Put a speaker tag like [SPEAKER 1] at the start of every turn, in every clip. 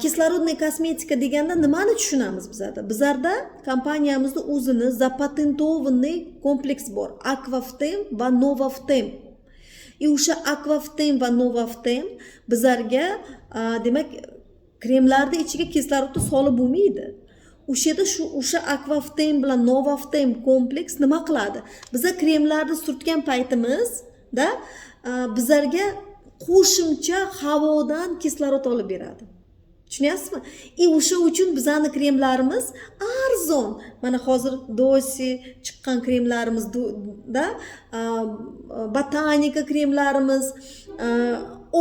[SPEAKER 1] Кислородный kosmetika deganda nimani tushunamiz bizada? Bizlarda, kompaniyamizda o'zini запатентованный kompleks bor, Akvaftem va Novaftem. И o'sha Akvaftem va Novaftem bizlarga, demak, kremlarni ichiga kislorodni solib bo'lmaydi. O'sha yerda shu, o'sha Akvaftem bilan Novaftem kompleks nima qiladi? Biza kremlarni surtgan paytimizda bizlarga qo'shimcha havodan kislorod olib beradi, tushunyapsizmi? И o'sha uchun bizani kremlarimiz arzon. Mana hozir Dosi chiqqan kremlarimiz da, Botanika kremlarimiz,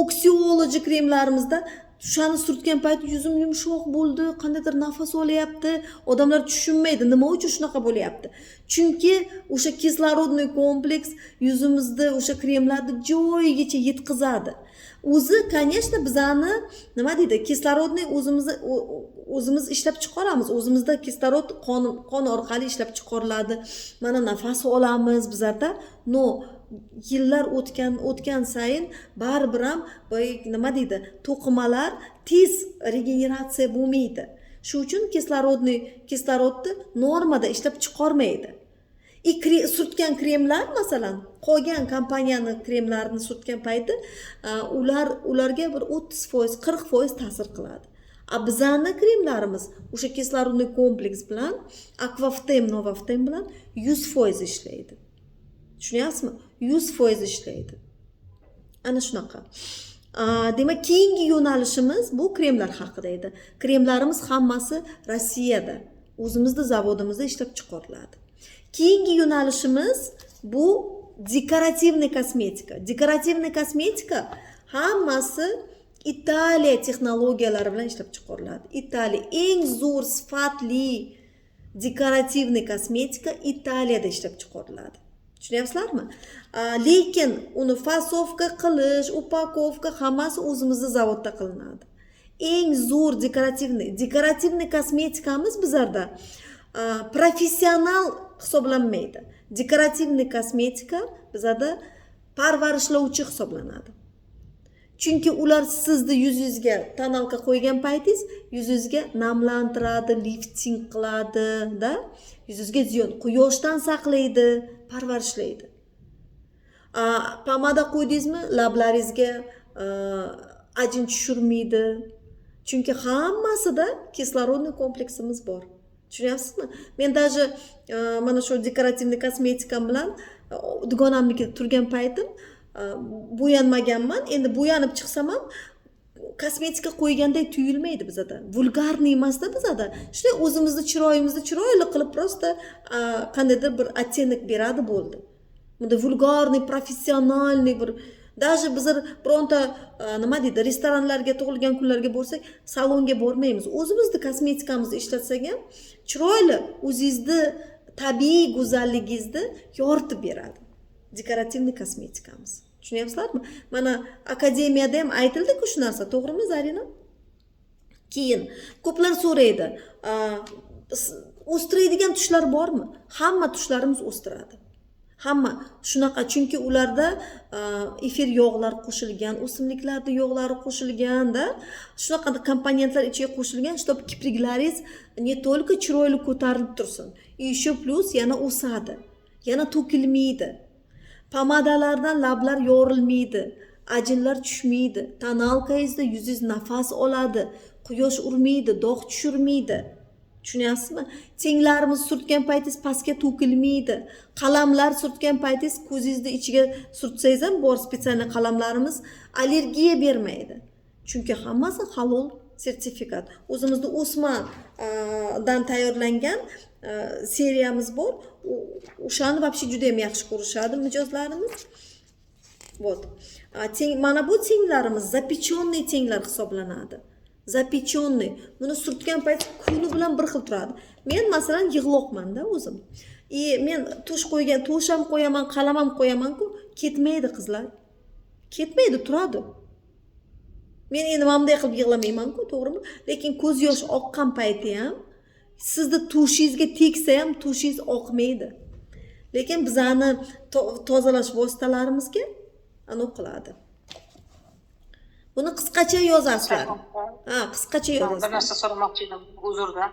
[SPEAKER 1] Oxiology kremlarimizda o'shani surtgan payt yuzim yumshoq bo'ldi, qandaydir nafas olyapti. Odamlar tushunmaydi, nima uchun shunaqa bo'lyapti. Chunki o'sha кислородный kompleks yuzimizni o'sha kremlarni joyigacha yetkazadi o'zi. Конечно, bizani, nima deydi, кислородный o'zimizni o'zimiz ishlab chiqaramiz. O'zimizda kislorod qon orqali ishlab chiqariladi. Mana, nafas olamiz bizlarda. Но yillar o'tgan sayin baribir ham boyagi, nima deydi, to'qimalar tez regeneratsiya bo'lmaydi. Shu uchun кислородный kislorodni normada ishlab chiqarmaydi. И surtgan kremlar, masalan, qolgan kompaniyani kremlarini surtgan payti ularga bir 30%, 40% ta'sir qiladi. А bizani kremlarimiz o'sha кислородный kompleks bilan, Akvaftem, Novaftem bilan 100% ishlaydi, tushunyapsizmi? 100% ishlaydi. Ana shunaqa. Demak, keyingi yo'nalishimiz bu kremlar haqida edi. Kremlarimiz hammasi Rossiyada, o'zimizni zavodimizda ishlab chiqariladi. Keyingi yo'nalishimiz bu декоративный kosmetika. Декоративный kosmetika hammasi Italiya texnologiyalari bilan ishlab chiqariladi. Italiya, eng zo'r sifatli декоративный kosmetika Italiyada ishlab chiqariladi, tushunyapsizlarmi? Lekin uni фасовка qilish, упаковка, hammasi o'zimizni zavodda qilinadi. Eng zo'r декоративный kosmetikamiz bizlarda professional hisoblanmaydi. Декоративный kosmetika bizada parvarishlovchi hisoblanadi, chunki ular sizni yuzingizga тоналка qo'ygan paytingiz yuzingizga namlantiradi, lifting qiladi da, yuzingizga ziyon, quyoshdan saqlaydi, parvarishlaydi. Pomada qo'ydingizmi, lablaringizga ajin tushirmaydi, chunki hammasida кислородный kompleksimiz bor, tushunyapsizmi? Men даже mana shu декоративный kosmetikam bilan dugonamnikida turgan paytim bo'yanmaganman. Endi bo'yanib chiqsam ham kosmetika qo'yganday tuyulmaydi bizada, вульгарный emasda bizada. Shunday o'zimizni chiroyimizni chiroyli qilib, просто qandaydir bir оттенок beradi, bo'ldi. Bunday вульгарный, профессиональный bir, даже bizlar bironta, nima deydi, restoranlarga, tug'ilgan kunlarga borsak, salonga bormaymiz. O'zimizni kosmetikamizni ishlatsak ham chiroyli, o'zingizni tabiiy go'zalligingizni yoritib beradi декоративный kosmetikamiz, tushunyapsizlarmi? Mana, akademiyada ham aytildiku shu narsa, to'g'rimi, Zarina? Keyin ko'plar so'raydi: "O'stiradigan тушь lar bormi?" Hamma тушь larimiz o'stiradi, hamma shunaqa, chunki ularda efir yog'lar qo'shilgan, o'simliklarni yog'lari qo'shilganda, shunaqa komponentlar ichiga qo'shilgan, чтобы kipriklaringiz не только chiroyli ko'tarilib tursin, и еще плюс yana o'sadi, yana to'kilmaydi. Pomadalardan lablar yorilmaydi, ajinlar tushmaydi. Тоналка ngizda yuzingiz nafas oladi, quyosh urmaydi, dog' tushirmaydi, tushunyapsizmi? Тень larimiz surtgan paytingiz pastga to'kilmaydi. Qalamlar surtgan paytingiz, ko'zingizni ichiga surtsangiz ham, bor специальный qalamlarimiz, allergiya bermaydi, chunki hammasi halol sertifikat. O'zimizni o'smadan tayyorlangan seriyamiz bor. O'shani вообще juda yam yaxshi ko'rishadi mijozlarimiz. Вот. Тень, mana bu тень larimiz запеченный тень lar hisoblanadi, запеченный. Buni surtgan payt kuni bilan bir xil turadi. Men, masalan, yig'loqmanda o'zim, и men тушь qo'ygan, тушь ham qo'yaman, qalam ham qo'yamanku, ketmaydi, qizlar, ketmaydi, turadi. Men endi mana bunday qilib yig'lamaymanku, to'g'rimi? Lekin ko'z yosh oqqan payti ham sizni тушь ingizga tegsa ham, тушь ingiz oqmaydi. Lekin bizani tozalash vositalarimizga anavi qiladi. Buni qisqacha yozasizlar. Ha, qisqacha
[SPEAKER 2] Bir
[SPEAKER 1] yozasizlar.
[SPEAKER 2] narsa so'ramoqchi edim, uzrda.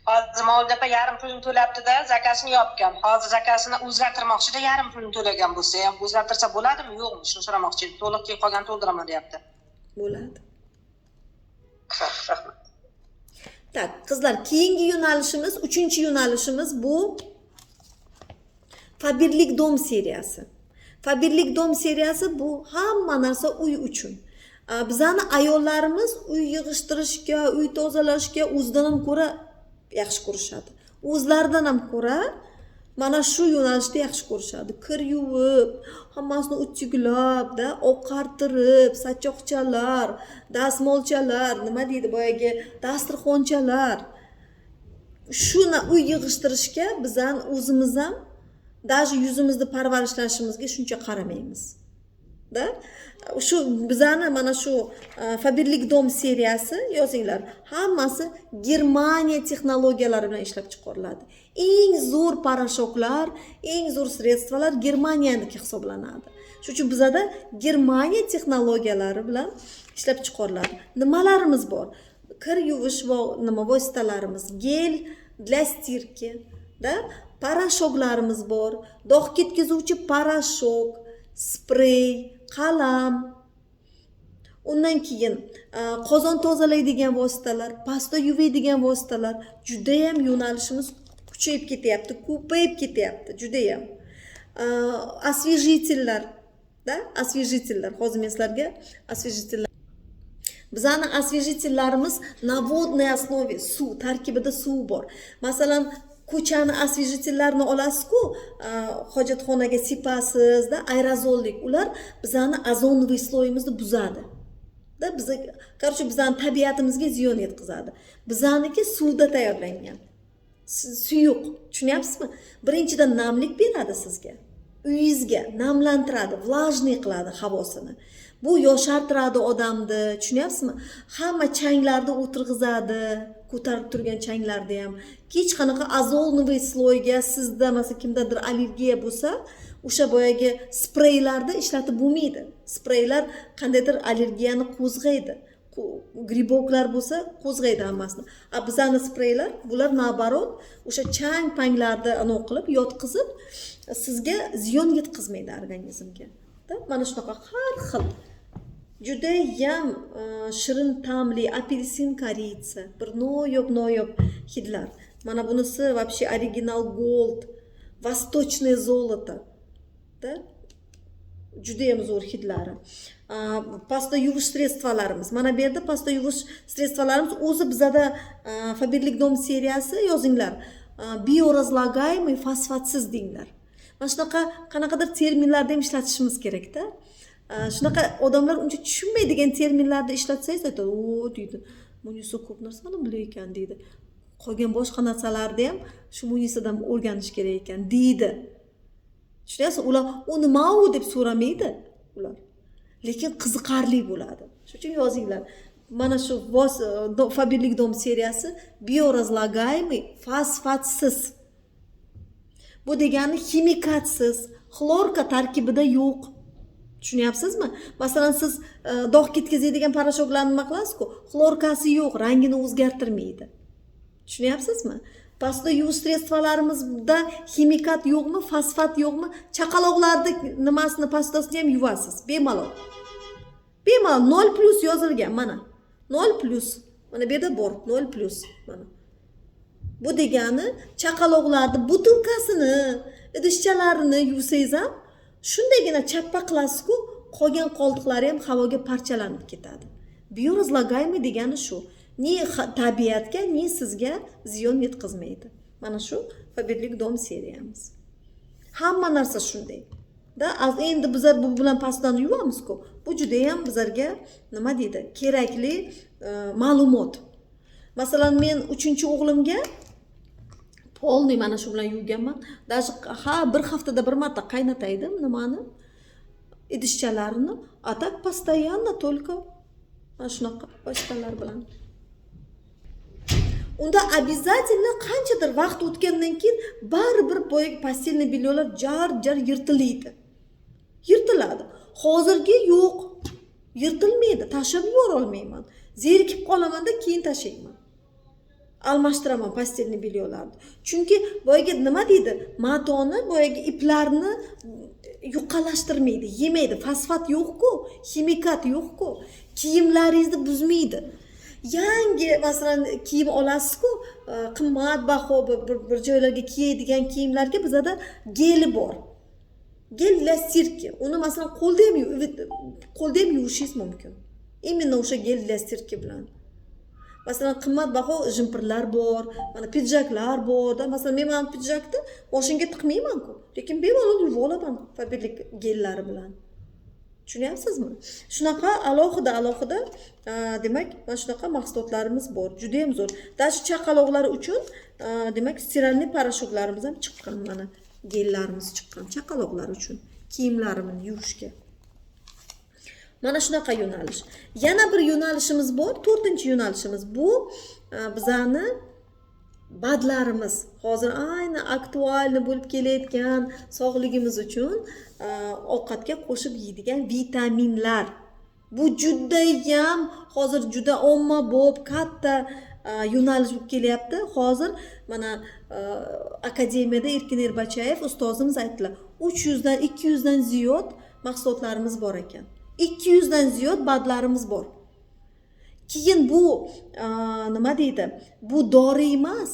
[SPEAKER 2] Hozir Mavluda opa yarim pulini to'labdida, zakazini yopgan. Hozir zakazini o'zgartirmoqchida, yarim pulini to'lagan bo'lsa ham o'zgartirsa bo'ladimi, yo'qmi? Shuni so'ramoqchi edim. To'liq kelib qolgan to'ldiraman deyapti.
[SPEAKER 1] Bo'ladi.
[SPEAKER 2] Rahmat.
[SPEAKER 1] Так, qizlar, keyingi yo'nalishimiz, uchinchi yo'nalishimiz bu Faberlic Dom seriyasi. Faberlic Dom seriyasi bu hamma narsa uy uchun. Bizani ayollarimiz uy yig'ishtirishga, uy tozalashga o'zidan ham ko'ra yaxshi ko'rishadi. O'zlaridan ham ko'ra mana shu yo'nalishda yaxshi ko'rishadi. Kir yuvib, hammasini utyuglab, da, oqartirib, sachoqchalar, dastmolchalar, nima deydi boyagi, dasturxonchalar. Shuni uy yig'ishtirishga bizani o'zimiz ham даже yuzimizni parvarishlashimizga shuncha qaramaymiz. Da? Shu bizani mana shu Faberlic Dom seriyasi, yozinglar, hammasi Germaniya texnologiyalari bilan ishlab chiqariladi. Eng zo'r порошок lar, eng zo'r средство lar Germaniyaniki hisoblanadi. Shuning uchun bizada Germaniya texnologiyalari bilan ishlab chiqariladi. Nimalarimiz bor? Kir yuvish va nima vositalarimiz, гель для стирки, да, порошок larimiz bor, dog' ketkazuvchi порошок, sprey, qalam. Undan keyin qozon tozalaydigan vositalar, pasta yuvadigan vositalar. Judayam yo'nalishimiz kuchayib ketyapti, ko'payib ketyapti judayam. Освежитель lar, да, освежитель lar. Hozir men sizlarga освежитель lar, bizani освежитель larimiz на водной основе, suv tarkibida, suv bor. Masalan, ko'chani освежитель larini olasizku, hojatxonaga sepasizda, aerozollik, ular bizani озоновый слой imizni buzadi da, biza, короче, bizani tabiatimizga ziyon yetkazadi. Bizaniki suvda tayyorlangan, suyuq, tushunyapsizmi? Birinchidan, namlik beradi sizga, uyingizga namlantiradi, влажный qiladi havosini. Bu yoshartiradi odamni, tushunyapsizmi? Hamma changlarni o'tirg'izadi, ko'tarib turgan changlarni ham. Hech qanaqa озоновый слой ga, sizda masalan kimdadir allergiya bo'lsa, o'sha boyagi spreylarni ishlatib bo'lmaydi. Spreylar qandaydir allergiyani qo'zg'aydi, грибок lar bo'lsa, qo'zg'aydi hammasini. A bizani spreylar, bular наоборот, o'sha chang panglarni anavi qilib yotqizib, sizga ziyon yetkazmaydi organizmga. Da, mana shunaqa har xil judayam shirin ta'mli, apelsin, корица, bir noyob noyob hidlar. Mana bunisi вообще оригинал gold, восточное золото, да, judayam zo'r hidlari. Pasta yuvish средство larimiz, mana bu yerda pasta yuvish средство larimiz o'zi bizada Faberlic Dom seriyasi, yozinglar, биоразлагаемый, fosfatsiz denglar. Mana shunaqa qanaqadir terminlarni ham ishlatishimiz kerakda. Shunaqa odamlar uncha tushunmaydigan terminlarni ishlatsangiz, aytadi: "O", deydi, "Munisa ko'p narsani bilar ekan", deydi, "Qolgan boshqa narsalarni ham shu Munisadan o'rganish kerak ekan", deydi. Tushunyapsiz? Ular "U nima u?" deb so'ramaydi ular, lekin qiziqarli bo'ladi. Shuning uchun yozinglar, mana shu Faberlic Dom seriyasi биоразлагаемый, fosfatsiz. Bu degani ximikatsiz, хлорка tarkibida yo'q, tushunyapsizmi? Masalan, siz dog' ketkazadigan порошок larni nima qilasizku, хлорка si yo'q, rangini o'zgartirmaydi, tushunyapsizmi? Pastda yuvish средство larimizda ximikat yo'qmi, fosfat yo'qmi? Chaqaloqlarni nimasini, pastasini ham yuvasiz bemalol, bemalol. 0+ yozilgan, mana 0+, mana bu yerda bor 0+. Mana bu degani chaqaloqlarni butilkasini, idishchalarini yuvsangiz ham, shundaygina chappa qilasizku, qolgan qoldiqlari ham havoga parchalanib ketadi. Биоразлагаемый degani shu, ni tabiatga, ni sizga ziyon yetkazmaydi. Mana shu Faberlic Dom seriyamiz, hamma narsa shunday da. Endi bizlar bu bilan pastdan yuvamizku, bu judayam bizlarga, nima deydi, kerakli ma'lumot. Masalan, men uchinchi o'g'limga полный mana shu bilan yuvganman. Даже ha, bir haftada bir marta qaynataydim nimani, idishchalarini. А так постоянно только mana shunaqa vositalar bilan. Unda обязательно qanchadir vaqt o'tgandan keyin baribir boyagi постельный бельё lar jar jar yirtiladi, yirtiladi. Hozirgi yo'q. Yirtilmaydi, tashlab yuborolmayman, zerikib qolamanda, keyin tashlayman, almashtiraman постельный бельё larni. Chunki boyagi, nima deydi, matoni, boyagi iplarni yuqalashtirmaydi, yemaydi. Fosfat yo'qku, ximikat yo'qku, kiyimlaringizni buzmaydi. Yangi, masalan, kiyim olasizku, qimmatbaho bir joylarga kiyadigan kiyimlarga bizada geli bor, гель для стирки. Uni, masalan, qo'lda ham yuvishingiz mumkin именно o'sha гель для стирки bilan. Masalan, qimmatbaho jimpirlar bor, mana pidjaklar borda. Masalan, men mana pidjakni moshinga tiqmaymanku, lekin bemalol yuvib olaman Faberlik gellari bilan, tushunyapsizmi? Shunaqa alohida alohida, demak, mana shunaqa mahsulotlarimiz bor, judayam zo'r. Даже chaqaloqlar uchun, demak, стиральный порошок larimiz ham chiqqan, mana gellarimiz chiqqan chaqaloqlar uchun kiyimlarini yuvishga. Mana shunaqa yo'nalish. Yana bir yo'nalishimiz bor, to'rtinchi yo'nalishimiz. Bu bizani БАД larimiz. Hozir ayni актуальный bo'lib kelayotgan, sog'ligimiz uchun ovqatga qo'shib yeydigan vitaminlar. Bu judayam hozir juda ommabop, katta yo'nalish bo'lib kelyapti hozir. Mana akademiyada Erkin Erbachayev ustozimiz aytdilar, 300dan, 200dan ziyod mahsulotlarimiz bor ekan, 200dan ziyod БАД larimiz bor. Keyin bu, nima deydi, bu dori emas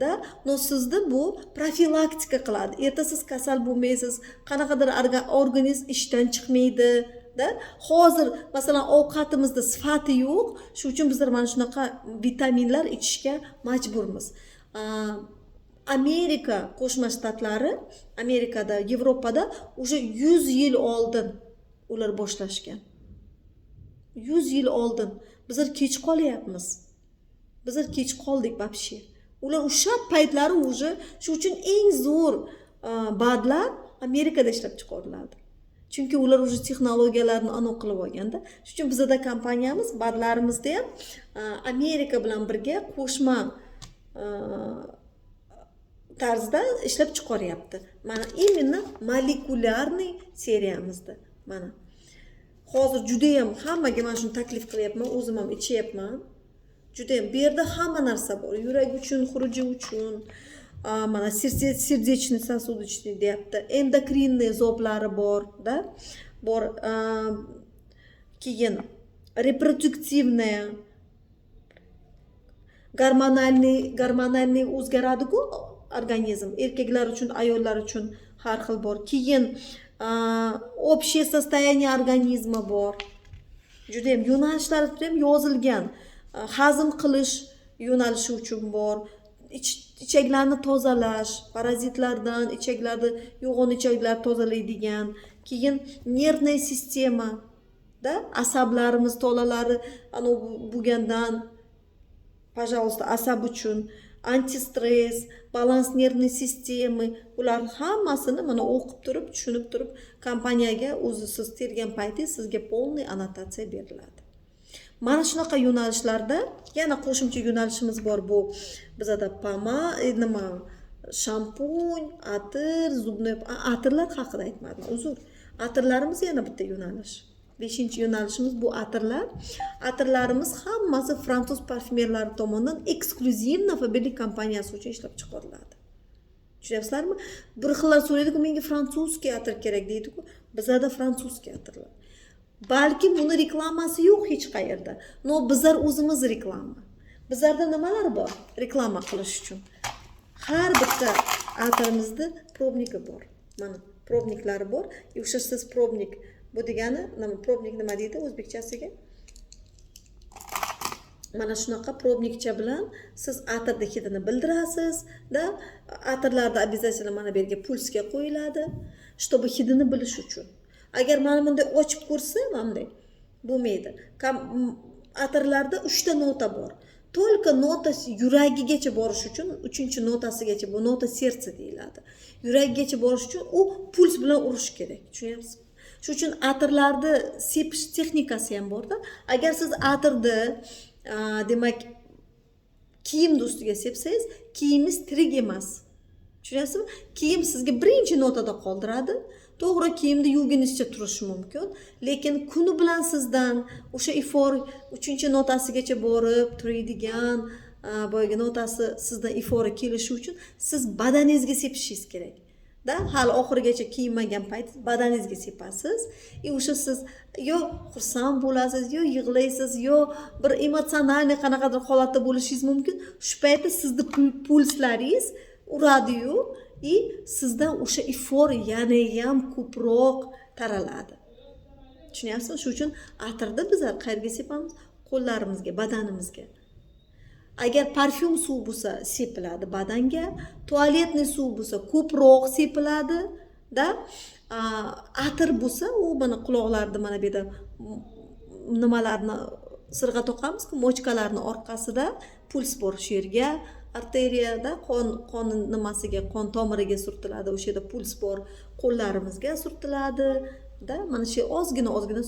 [SPEAKER 1] da, но sizni bu profilaktika qiladi. Erta siz kasal bo'lmaysiz, qanaqadir organizm ishdan chiqmaydi da. Hozir, masalan, ovqatimizda sifati yo'q, shu uchun bizlar mana shunaqa vitaminlar ichishga majburmiz. Amerika Qo'shma Shtatlari, Amerikada, Yevropada уже 100 yil oldin ular boshlashgan, 100 yil oldin. Bizlar kech qolyapmiz, bizlar kech qoldik вообще. Ular o'sha paytlari уже. Shu uchun eng zo'r БАД lar Amerikada ishlab chiqariladi, chunki ular уже texnologiyalarni anavi qilib olganda. Shuning uchun bizada kompaniyamiz БАД larimizda ham Amerika bilan birga qo'shma tarzda ishlab chiqaryapti. Mana, именно молекулярный seriyamizda. Mana hozir judayam hammaga mana shuni taklif qilyapman, o'zim ham ichyapman judayam. Bu yerda hamma narsa bor: yurak uchun, xuruji uchun, mana сердечный сосудочный deyapti, эндокринный zoblari bor da bor, keyin репродуктивная, гормональный o'zgaradiku organizm, erkaklar uchun, ayollar uchun har xil bor. Keyin общее состояние организма bor. Judayam yo'nalishlari judayam yozilgan. Hazm qilish yo'nalishi uchun bor, ichaklarni tozalash, parazitlardan ichaklarni, yo'g'on ichaklarni tozalaydigan. Keyin нервная система da, asablarimiz tolalari anavi bo'lgandan, пожалуйста, asab uchun, антистресс, баланс нервной системы. Bularni hammasini mana o'qib turib, tushunib turib, kompaniyaga o'zi siz tergan paytingiz sizga полный annotatsiya beriladi. Mana shunaqa yo'nalishlarda yana qo'shimcha yo'nalishimiz bor. Bu bizada nima, shampun, atir, зубной, atirlar haqida aytmadim, uzr. Atirlarimiz yana bitta yo'nalish, beshinchi yo'nalishimiz bu atirlar. Atirlarimiz hammasi fransuz parfyumerlari tomonidan эксклюзивно Faberlic kompaniyasi uchun ishlab chiqariladi, tushunyapsizlarmi? Bir xillar so'raydiku, menga французский atir kerak deydiku. Bizada французский atirlar. Balkim buni reklamasi yo'q hech qayerda, но bizlar o'zimiz reklama. Bizlarda nimalar bor reklama qilish uchun? Har bitta atirimizda пробник i bor, mana пробник lari bor. И o'sha siz пробник, bu degani nima, пробник nima deydi o'zbekchasiga? Mana shunaqa пробник cha bilan siz atirni hidini bildirasiz da. Atirlarda обязательно mana bu yerga pulsga qo'yiladi, чтобы hidini bilish uchun. Agar mana bunday ochib ko'rsa, mana bunday bo'lmaydi. Atirlarda uchta nota bor, только nota yuragigacha borish uchun, uchinchi notasigacha, bu nota сердца deyiladi, yuragigacha borish uchun u puls bilan urish kerak, tushunyapsizmi? Shuning uchun atirlarni sepish texnikasi ham borda. Agar siz atirni, demak, kiyimni ustiga sepsangiz, kiyimingiz tirik emas, tushunyapsizmi? Kiyim sizga birinchi notada qoldiradi. To'g'ri, kiyimni yuvginizcha turishi mumkin, lekin kuni bilan sizdan o'sha ifor 3-notasigacha borib turadigan boyagi notasi sizdan ifori kelishi uchun siz badaningizga sepishingiz kerak. Da hali oxirigacha kiyinmagan payt badaningizga sepasiz. O'sha siz yo xursand bo'lasiz, yo yig'laysiz, yo bir emotsionalniy qanaqadir holatda bo'lishingiz mumkin. Shu paytda sizni pulslaringiz uradi-yu, sizdan o'sha ifor yana ham ko'proq taraladi. Tushunyapsizmi? Shu uchun atirni bizlar qayerga sepamiz? Qo'llarimizga, badanimizga. Agar parfyum suv bo'lsa sepiladi badanga, tualetniy suv bo'lsa ko'proq sepiladi, da. Atir bo'lsa u mana quloqlarni mana bu yerda nimalarni sirg'a toqamiz-ku, mochkalarni orqasida puls bor, shu yerga, arteriyada qon nimasiga, qon tomiriga surtiladi, o'sha yerda puls bor, qo'llarimizga surtiladi, da. Mana shu ozgina ozgina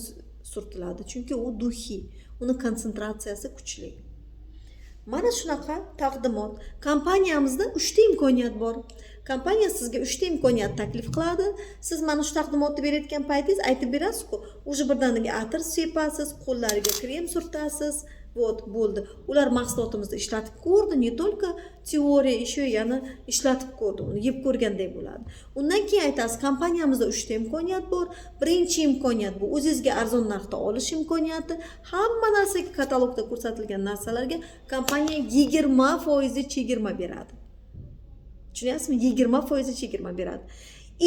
[SPEAKER 1] surtiladi, chunki u duxi, uni konsentratsiyasi kuchli. Mana shunaqa taqdimot. Kompaniyamizda 3 ta imkoniyat bor. Kompaniya sizga 3 ta imkoniyat taklif qiladi. Siz mana shu taqdimotni berayotgan paytingiz aytib berasiz-ku, o'sha birdaniga atir sepasiz, qo'llariga krem surtasiz. Вот, bo'ldi. Ular mahsulotimizni ishlatib ko'rdi, не только teoriya, еще yana ishlatib ko'rdi, uni yeb ko'rganday bo'ladi. Undan keyin aytasiz, kompaniyamizda 3 ta imkoniyat bor. Birinchi imkoniyat bu o'zingizga arzon narxda olish imkoniyati. Hamma narsaga, katalogda ko'rsatilgan narsalarga kompaniya 20% chegirma beradi. Tushunyapsizmi? 20% chegirma beradi.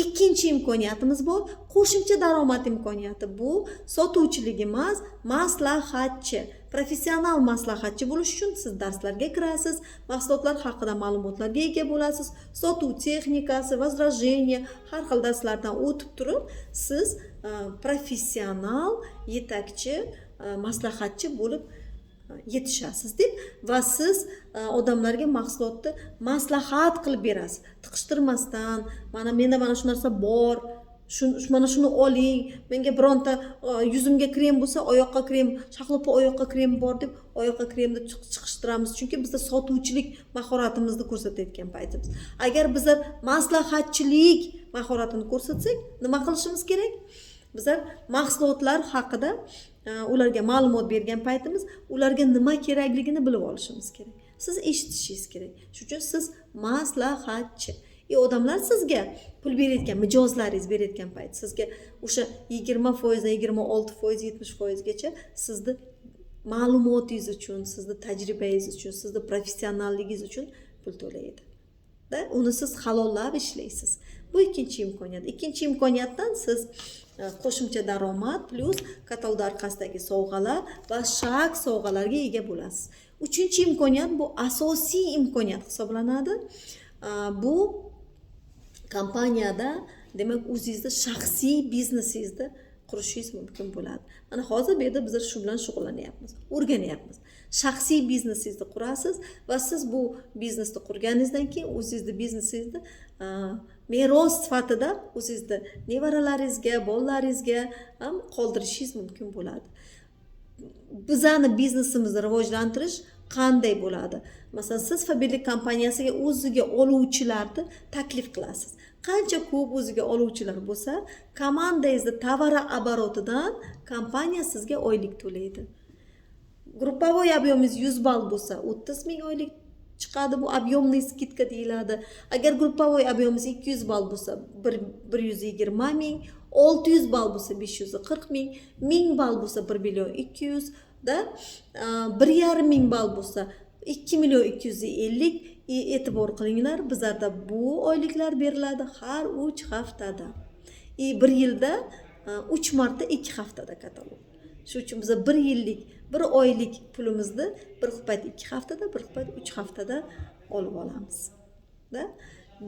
[SPEAKER 1] Ikkinchi imkoniyatimiz bor, qo'shimcha daromad imkoniyati. Bu sotuvchilik emas, maslahatchi, professional maslahatchi bo'lish uchun siz darslarga kirasiz, mahsulotlar haqida ma'lumotlarga ega bo'lasiz, sotuv texnikasi, возражение, har xil darslardan o'tib turib, siz professional yetakchi, maslahatchi bo'lib yetishasiz deb va siz odamlarga mahsulotni maslahat qilib berasiz, tiqishtirmasdan, mana menda mana shu narsa bor, mana shuni oling, menga bironta yuzimga krem bo'lsa, oyoqqa krem, Shahlopa oyoqqa krem bor deb oyoqqa kremni chiqishtiramiz, chunki bizda sotuvchilik mahoratimizni ko'rsatayotgan paytimiz. Agar bizlar maslahatchilik mahoratini ko'rsatsak, nima qilishimiz kerak? Bizlar mahsulotlar haqida ularga ma'lumot bergan paytimiz ularga nima kerakligini bilib olishimiz kerak. Siz eshitishingiz kerak. Shuning uchun siz maslahatchi. Odamlar sizga pul berayotgan, mijozlaringiz berayotgan payt sizga o'sha 20%, 26%, 70% gacha sizni ma'lumotingiz uchun, sizni tajribangiz uchun, sizni professionalligingiz uchun pul to'laydi. Da, uni siz halollab ishlaysiz. Bu ikkinchi imkoniyat. Ikkinchi imkoniyatdan siz qo'shimcha daromad plyus katalog orqasidagi sovg'alar va shak sovg'alarga ega bo'lasiz. Uchinchi imkoniyat bu asosiy imkoniyat hisoblanadi. Bu kompaniyada demak o'zingizni shaxsiy biznesingizni qurishingiz mumkin bo'ladi. Mana hozir bu yerda bizlar shu bilan shug'ullanyapmiz, o'rganyapmiz. Shaxsiy biznesingizni qurasiz va siz bu biznesni qurganingizdan keyin o'zingizni biznesingizni meros sifatida o'zingizni nevaralaringizga, bolalaringizga ham qoldirishingiz mumkin bo'ladi. Bizani biznesimizni rivojlantirish qanday bo'ladi? Masalan, siz Faberlic kompaniyasiga o'ziga oluvchilarni taklif qilasiz. Qancha ko'p o'ziga oluvchilar bo'lsa, komandangizni tovar oborotidan kompaniya sizga oylik to'laydi. Gruppaviy объем ingiz 100 ball bo'lsa, 30 ming oylik chiqadi, bu объемный скидка deyiladi. Agar gruppaviy объем ingiz 200 ball bo'lsa, 120 ming, 600 ball bo'lsa 540 ming, 1000 ball bo'lsa 1 million 200 da, 1,5 ming ball bo'lsa 2 million 250. E'tibor qilinglar, bizlarda bu oyliklar beriladi har 3 haftada. Bir yilda 3 marta 2 haftada katalog. Shuning uchun biz 1 yillik, 1 oylik pulimizni bir payt 2 haftada, bir payt 3 haftada olib olamiz. Da?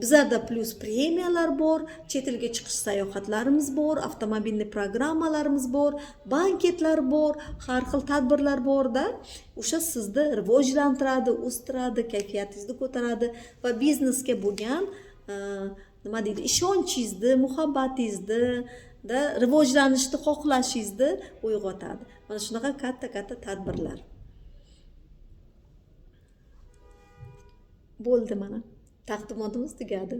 [SPEAKER 1] Bizlarda plyus premiyalar bor, chet elga chiqish sayohatlarimiz bor, avtomobilli programmalarimiz bor, banketlar bor, har xil tadbirlar borda. O'sha sizni rivojlantiradi, o'stiradi, kayfiyatingizni ko'taradi va biznesga bo'lgan nima deydi, ishonchingizni, muhabbatingizni, da rivojlanishni xohlashingizni uyg'otadi. Mana shunaqa katta-katta tadbirlar. Bo'ldi mana. Taqdimotimiz tugadi.